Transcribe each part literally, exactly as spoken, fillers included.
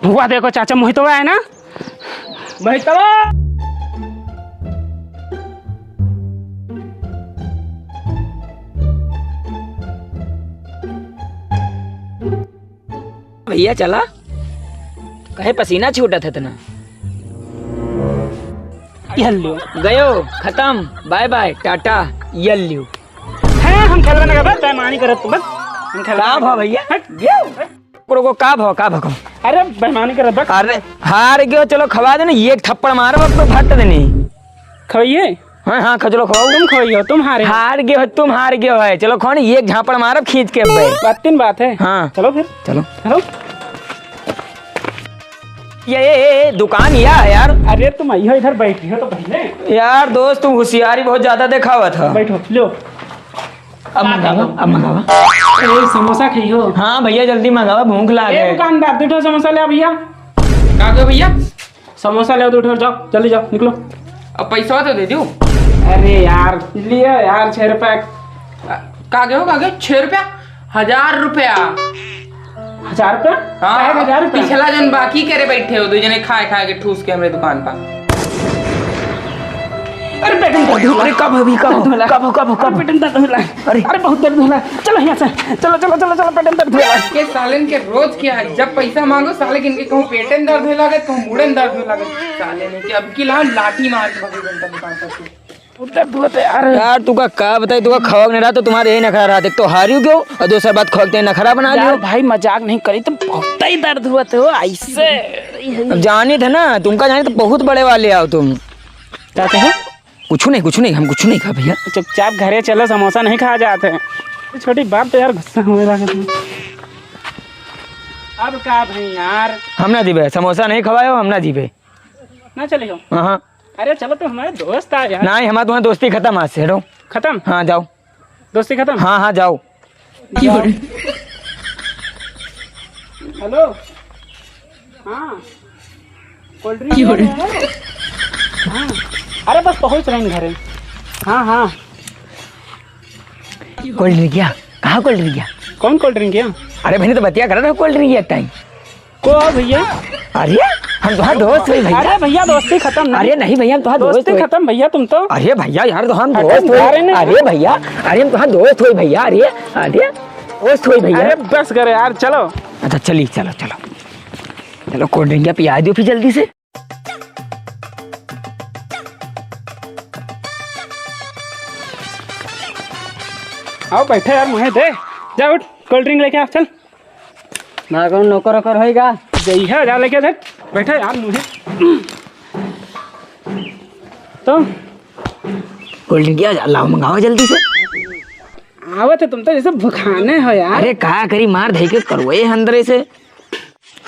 हुआ देखो चाचा, मोहितवा है ना? मोहितवा। भैया चला, कहे पसीना छूटत है इतना। ये लो। गयो, खतम, bye bye, टाटा, ये लो। हैं, हम खेलबे ना करबे, बेईमानी करत तू बस। हम खेलबे का ना भा करबे। भैया? हट। रुको, का भा, का भा, का? अरे, बेईमानी करत बस। अरे, हार गयो, चलो खवा दे ना, एक थप्पड़ मारो, अब तो फट देनी। खवाइए? हाँ, हाँ, खा, चलो खवाओ। तुम खवाइयो, तुम हारे। हार गयो, तुम हार गयो है, चलो खाओ ना, एक झापड़ मारब खींच के अब। बात तीन बात है। हाँ। चलो फिर। चलो। चलो। ये, ये, ये, ये दुकान या है यार। अरे तुम आइयो इधर बैठियो तो पहले। यार दोस्त, तुम होशियारी बहुत ज्यादा दिखावत ह। बैठो, लो। अब का मंगावा, खाइयो? अब मंगावा। ए, समोसा खाइयो। हाँ भैया, जल्दी मंगावा, भूख लाग ए, है। दुकानदार, दो ठो समोसा ले आ भैया। का गयो भैया? समोसा ले दो ठो, जाओ, जल्दी जाओ, निकलो। अब पैसा तो दे दो। अरे यार, लियो यार, छह रुपया। आ, का गयो, का गयो? छह रुपया? हजार रुपया। हजार रुपया? हाँ, साहब, हजार रुपया? पिछला जन बाकी करे बैठे हो, दो जने खाए खाए के ठूस के हमरे दुकान पर। अरे पेट में दर्द होला। अरे कब अभी, कब? दर्द होला। कब, कब, कब? अरे पेट में दर्द होला। अरे। अरे बहुत दर्द होला। चलो यहाँ से। चलो, चलो, चलो, चलो, पेट में दर्द होला। ये सालन के रोज क्या है? जब पैसा मांगो साले के इनके कहूँ पेटे में दर्द होला, कहूँ मुड़े में दर्द होला। साले ने कि अब की ला लाठी मार के भगे जनता दुकान पर से। बहुत दर्द होला तो यार। यार, तुका का बताई, तुका खवाक नहीं रहा तो तुम्हारे यही नखरा रहा। एक तो हारियो गयो और दूसरा बात खवाक ते नखरा बना यार लियो। भाई, मजाक नहीं करी, तुम बहुत ही दर्द हुआ थे हो, ऐसे। अब जानी थे ना, तुमका जानी तो बहुत बड़े वाले आओ तुम। क्या कहे? कुछ नहीं, कुछ नहीं, हम कुछ नहीं कहा भैया। चुपचाप घरे चलो, समोसा नहीं खाया जात है। छोटी बात तो यार गुस्सा होने लगा तुम। अब का भाई यार? हम ना जीबे, समोसा नहीं खवायो, हम ना जीबे। ना चले हो? हाँ, हाँ। अरे चलो, तुम हमारे दोस्त आ यार। नहीं, हमारे तुम्हारी दोस्ती खत्म आज से, हटो। खत्म? हाँ, जाओ। दोस्ती खत्म? हाँ, हाँ, जाओ। हेलो। हाँ। कोल्ड ड्रिंक की हो रही? हाँ। अरे बस पहुँच रहे हैं घरे। हाँ, हाँ। कोल्ड ड्रिंक क्या? कहाँ कोल्ड ड्रिंक क्या? कौन कोल्ड ड्रिंक क्या? अरे भैया, तो बतिया करा था कोल्ड ड्रिंक एक टाइम। को हो भैया? अरे, हम तुम्हारा दोस्त होई भैया। अरे भैया, दोस्ती खत्म नहीं। अरे नहीं भैया, हम तुम्हारा दोस्त दोस्ती होई। खत्म भैया, तुम तो। अरे भैया यार, तो हम अरे दोस्त होई। अरे नहीं। अरे भैया, अरे हम तुम्हारा दोस्त होई भैया। अरे, अरे दोस्त होई भैया। अरे बस करे यार, चलो। अच्छा चलिए, चलो, चलो। चलो, कोल्ड ड्रिंक पिया दो फिर जल्दी से। आओ बैठे यार, मुँहे दे। जा उठ, कोल्ड ड्रिंक लेके आ, चल। ना कौन नौकर ओकर होइगा? जइहा जा लेके देख। बैठे यार मुझे। तो कोल्ड ड्रिंक क्या लाओ, मंगाओ जल्दी से। आवत है तुम तो जैसे भुखाने हो यार। अरे का करी, मार धई के करवई है अंदरे से।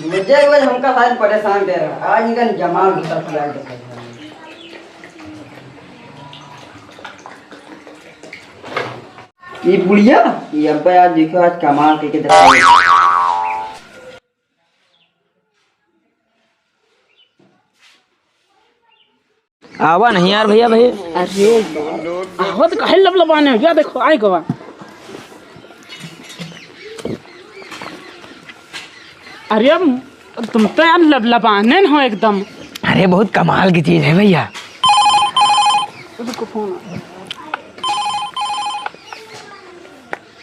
मुझे वो हमका आज परेशान कर रहा है। आज इनका जमा भीतर फैला देता है। ये बुढ़िया, ये अब्बा आज देखो, आज कमाल करके दिखाई। आवा नहीं यार भैया, भैया। अरे, आवत काहे लबलबाने हो? या देखो, आए गवा। अरे, अब तुम तो यार लबलबाने न हो एकदम। अरे, बहुत कमाल की चीज है भैया। रुको, फोन आ रहा है।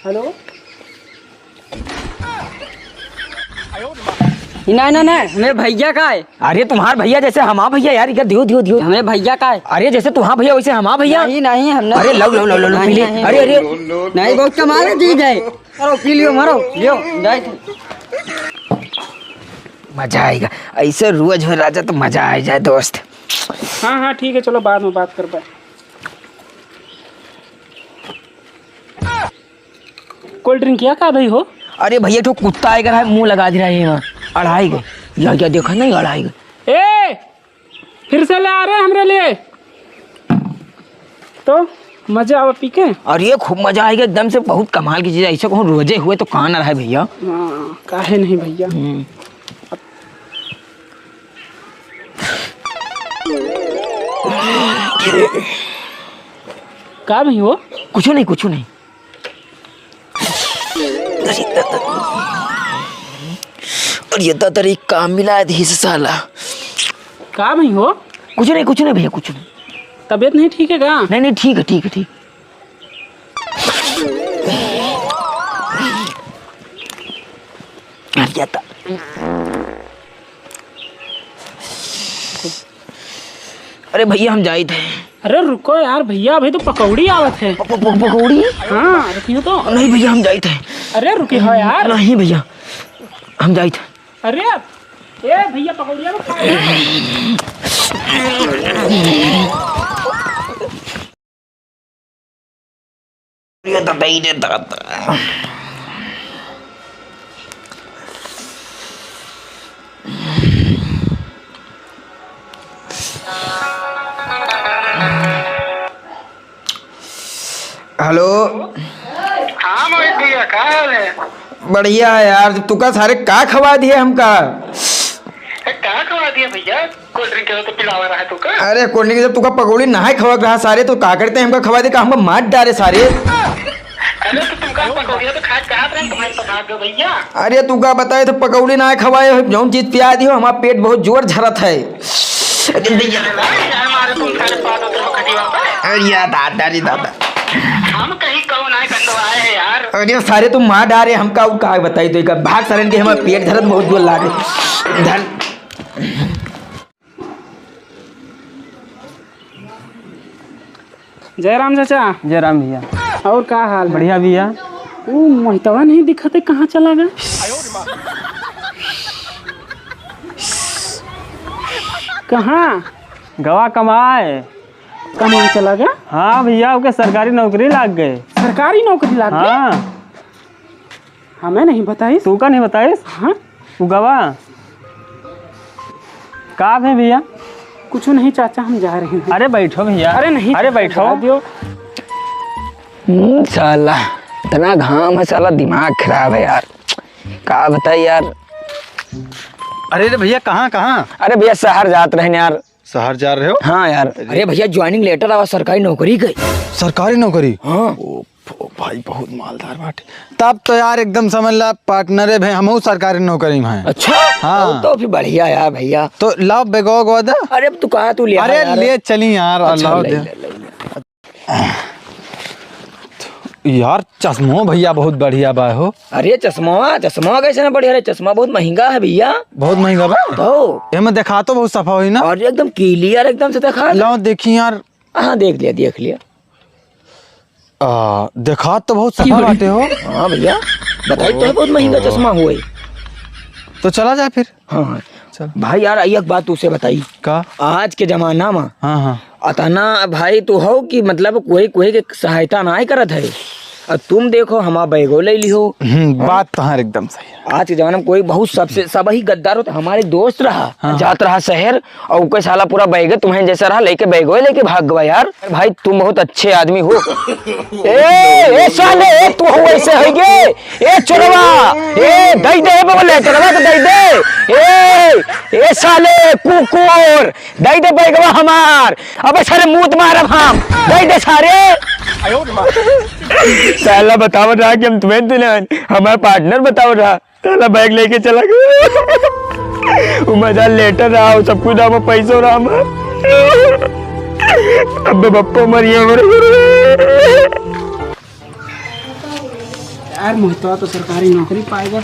हेलो। ना, ना, ना, हमरे भैया का है। अरे तुम्हार भैया जैसे हमार भैया यार, इधर दियो, दियो, दियो। हमरे भैया का है। अरे जैसे तुम्हार भैया वैसे हमार भैया। नहीं, नहीं, हम नहीं। अरे लो, लो, लो, लो, लो, नहीं, पी ले। नहीं। अरे, अरे। नहीं, बहुत कमाल की चीज है। मारो, पी लियो, मारो, लियो, जाए। मजा आएगा। ऐसे रोज हो राजा तो मजा आ जाए दोस्त। हाँ, हाँ, ठीक है, चलो बाद में बात कर पाए। कोल्ड ड्रिंक क्या का भाई हो? अरे भैया, तो कुत्ता आएगा रहा, मुंह लगा दे रहा है यहाँ। अढ़ाई गए। या, या देखा नहीं, अढ़ाई गए। ए, फिर से ले आ रहे हमरे लिए। तो मजा आवा पी के? अरे खूब मजा आएगा एकदम से, बहुत कमाल की चीज है। ऐसे कहूँ रोजे हुए तो कहाँ ना रहे भैया। हाँ, काहे नहीं भैया। हम्म। का भाई हो? कुछ नहीं, कुछ नहीं। अरे दादा रे, काम मिला है इस साला। का भाई हो? कुछ नहीं, कुछ नहीं भैया, कुछ नहीं। तबीयत नहीं ठीक है का? नहीं, नहीं, ठीक है, ठीक है, ठीक। अरे दादा। अरे भैया, हम जाइत है। अरे रुको यार भैया, अभी तो पकौड़ी आवत है। प-, प-, प-, पकौड़ी? हाँ, रुकियो तो। नहीं भैया, हम जाइत है। अरे रुकी हो यार। नहीं भैया, हम जाइत है। अरे, ए भैया, पकौड़िया में खा ले। ये तो दही देता था। हेलो। हाँ मोहित भैया, का हाल है? बढ़िया है यार, तू का सारे का खवा दिए हमका? ए, का खवा दिए भैया? कोल्ड ड्रिंक के तो पिलावा रहा है तू का? अरे कोल्ड ड्रिंक जब तू का पकौड़ी नाहीं खवा रहा सारे, तो का करते हमका खवा दे, का हमका मार डारे सारे। अरे तो तुमका पकौड़िया तो खा के कहत रहे, तुम्हारे तो भाग गए भैया। अरे तू का बताए तो पकौड़ी नाहीं खवाए हो, जौन चीज पिया दियो, हमारा पेट बहुत जोर झरत है। अरे भैया। अरे यार, दादा रे दादा। हम कहीं कहूँ ना गंदवाए है यार। अरे सारे तुम मार डारे हमका, उ का बताई तो एक भाग सारन के हमार पेट दर्द बहुत जोर लागे। धन। जय राम चाचा। जय राम भैया। और का हाल है? बढ़िया भैया। वो मोहितवा नहीं दिखते, कहाँ चला गया? कहाँ? गवा कमाए। कमाए चला गया? हाँ भैया, ओके सरकारी नौकरी लाग गए। सरकारी नौकरी लाग गए? हाँ। हमें नहीं बताइस। तू का नहीं बताइस? हाँ। उ गवा। का है भैया? कुछ नहीं चाचा, हम जा रहे हैं। अरे बैठो भैया। अरे नहीं अरे चाचा, बैठो। जा दियो। हम्म, साला, इतना घाम है साला, दिमाग खराब है यार। का बताई यार। अरे रे भैया, कहाँ, कहाँ? अरे भैया, शहर जात रहेन यार। शहर जा रहे हो? हाँ यार। अरे भैया, joining letter आवा सरकारी नौकरी के। सरकारी नौकरी? हाँ। ओ, ओ भाई, बहुत मालदार बाटे। तब तो यार एकदम समझ ला partner है भाई, हमहू सरकारी नौकरी में हैं। अच्छा? हाँ। तो फिर बढ़िया यार भैया। तो लाओ बेगवा गवा दे। अरे अब तू कहाँ तू ले अरे यार। ले चली यार, अच्छा, लाओ ले, दे। ले, ले, ले। यार, चश्मो भैया बहुत बढ़िया बा हो। अरे चश्मा, चश्मा कैसे ना बढ़िया रे, चश्मा बहुत महंगा है भैया। बहुत महंगा बा? तो एमे देखा तो बहुत सफा होई ना। और एकदम clear एकदम से देखा। लाओ देखी यार। हाँ, देख लिया, देख लिया। आ, देखा तो बहुत सफा बाटे हो। हाँ भैया, बताई तो है, बहुत महंगा चश्मा हुए। तो चला जाए फिर। हाँ, हाँ। चल। भाई यार, एक बात तुसे बताई। का? आज के जमाना में हाँ, हाँ। अतना भाई तू हो कि मतलब कोई, कोई के सहायता नाहीं करत है। अब तुम देखो, हमार बैगो ले लिहो। हम्म, बात तो हाँ एकदम सही है। आज के जमाना में कोई बहुत सबसे, सब ही गद्दार होते। हमारे दोस्त रहा, हाँ। जात रहा शहर, और कोई साला पूरा बैग तुम्हें जैसा रहा, लेके बैगो लेके भाग गवा यार। भाई तुम बहुत अच्छे आदमी हो। ए, ए साले, ए तू हो ऐसे है गे? ए चोरवा, ए दई दे बबले, चोरवा तो दई दे। ए, ए साले कुकुर, दई दे बैगवा हमार। अबे सारे मूत मारब हम, दई दे सारे। साला बतावत रहा कि हम तुम्हें दिलाएं, हमारा partner बतावत रहा। साला बैग लेके चला गया। वो मजा letter रहा, वो सब कुछ रहा, वो पैसो रहा हमार। अबे बप्पो मरिया हमारे। यार, मोहितवा तो सरकारी नौकरी पाएगा,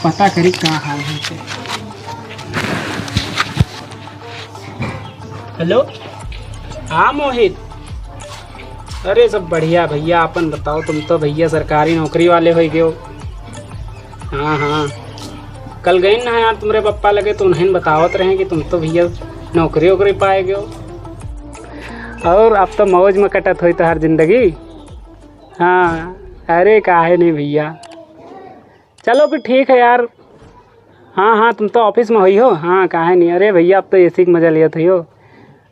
पता करी का हाल है इसे। हेलो, हाँ मोहित, अरे सब बढ़िया भैया, अपन बताओ, तुम तो भैया सरकारी नौकरी वाले होइ गयो। हाँ, हाँ, कल गइन ना यार तुम्हरे पप्पा लगे, तो उन्हें बतावत रहे कि तुम तो भैया नौकरी वोकरी पाए गयो। और अब तो मौज में कटत होई तोहार जिंदगी। हाँ, अरे काहे नहीं भैया, चलो फिर ठीक है यार। हाँ, हाँ, तुम तो office में होई हो। हाँ, काहे नहीं, अरे भैया अब तो AC के मजा लियत होई हो।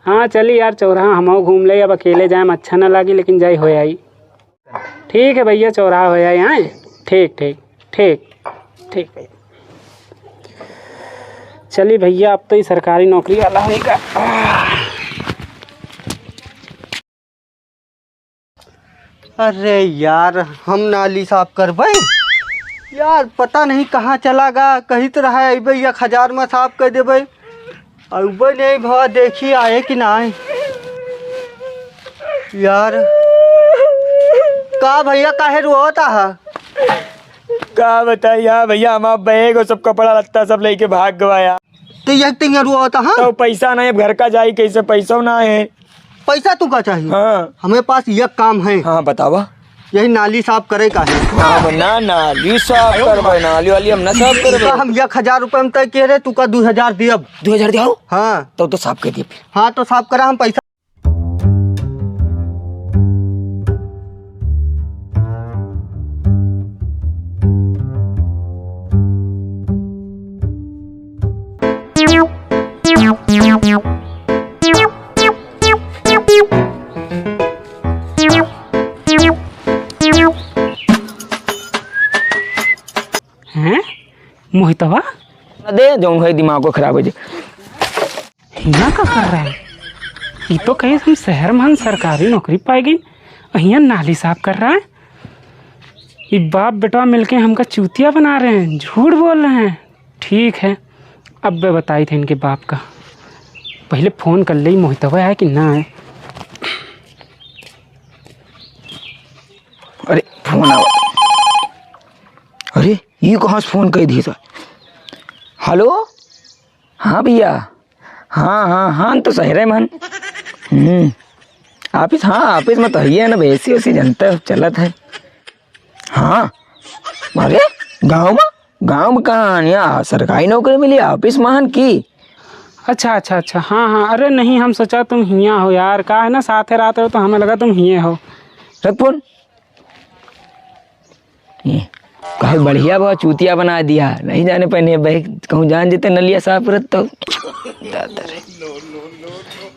हाँ, चली यार चौराहा हमहू घूम ले, अब अकेले जाए में अच्छा ना लागी, लेकिन जाई हो आई। ठीक है भैया, चौराहा हो आई, हाँ, ठीक, ठीक, ठीक, ठीक भैया। चली भैया, अब तो ये सरकारी नौकरी वाला होएगा। अरे यार, हम नाली साफ करबे। यार, पता नहीं कहाँ चला गा, कहित रहा अइबे एक हजार में साफ कर देबे, अइबे नहीं भवा, देखी आए कि नाहीं। यार, का भइया, काहे रोवत आहा? का बताई यार भइया, हमार बैग और सब कपड़ा लत्ता सब लेके भाग गवा यार। तो ये तिंगा रोवत आहा? तो पैसा नहीं, अब घर का जाई कैसे, पैसा ना है। पैसा तू का चाहिए? हाँ। हमें पास ये काम है। हाँ, बतावा। यही नाली साफ करे का है। हाँ, ना, नाली साफ करबे, नाली वाली हम ना साफ करबे। तो हम एक हजार रुपये में तय कह रहे, तू का दो हजार दियब। दो हजार दियाओ? हाँ। तो, तो साफ कर दिए फिर। हाँ, तो साफ करा हम पैसा। हैं? मोहितवा? न दे, जौन है दिमाग को खराब हो जाए। हियाँ का कर रहा है? ई तो कहे हम शहर में हम सरकारी नौकरी पाए गई, हियाँ नाली साफ कर रहा है। ई बाप बेटवा मिलके हमका चूतिया बना रहे हैं, झूठ बोल रहे हैं। ठीक है, अब मैं बताई थे इनके बाप का। पहले फोन कर ले, मोहितवा है कि ना है। अरे, फोन आवा। अरे, ई कहाँ से फोन कर दिया था? हेलो, हाँ भइया, हाँ, हाँ, हाँ, तो शहरे में हन। हम्म, office, हाँ, office में तो हइये है ना, AC वेसी जनता चलत है। हाँ, अरे, गाँव में? गाँव में कहाँ हन? यहाँ सरकारी नौकरी मिली, office में हन की? अच्छा, अच्छा, अच्छा, हाँ, हाँ, अरे नहीं, हम सोचा तुम हियाँ हो यार, का है ना, साथे रहते हो तो हमें लगा तुम हिये हो। रख फोन। ये, कहे बढ़िया बा, चूतिया बना दिया। नहीं जाने पहने बहक कहूँ जान जेते नलिया साफ करत तो। दादा रे।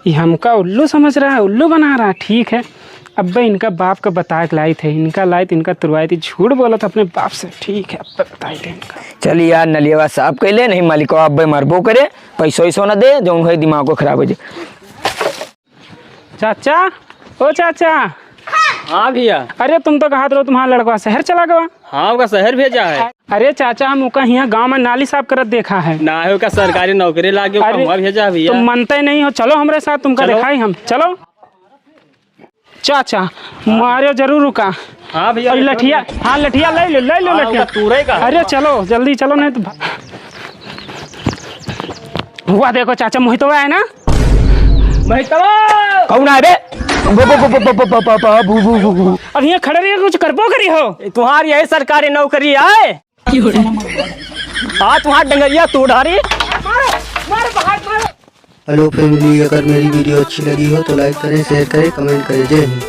ये हमका उल्लू समझ रहा है, उल्लू बना रहा है। ठीक है, अब्बे इनका बाप का बताए के लाई थे, इनका लाई थे, इनका तुरवाए थे, झूठ बोला था अपने बाप से। ठीक है, अब्बे बताए थे इनका। चल यार, नलिया साफ कर ले, नहीं मालिक अब्बे मरबो करे, पैसो वैसो ना दे, जौन है दिमाग को खराब हो जाए। चाचा, ओ चाचा। हाँ भइया। अरे तुम तो कहत रहो तुम्हारा लड़का शहर चला गवा। हाँ, ओका शहर भेजा है। अरे चाचा, हम ओका हियाँ गाँव में नाली साफ करत देखा है। ना है, ओका सरकारी नौकरी लागे, ओका अरे, हुआँ भेजा है भइया। तुम मनते नहीं हो, चलो हमरे साथ, तुमका चलो। देखाई हम, चलो। चाचा, मारे जरूर ओका। हाँ भइया, और लठिया, हाँ लठिया ले लो, ले लो हाँ, लठिया। ओका तूरे का। अरे चलो, जल्दी चलो, नहीं तो भा-, हुआ देखो चाचा, मोहितवा है ना? मोहितवा! कौन है बे? बो, बो, बो। अब यहाँ खड़े रहिए, कुछ करबो करी हो। तुम्हारी यही सरकारी नौकरी है? हाँ, तुम्हारा डंगरिया तोड़ डारी। हेलो फैमिली, अगर मेरी वीडियो अच्छी लगी हो तो like करें, share करें, comment करें। जय हिंद।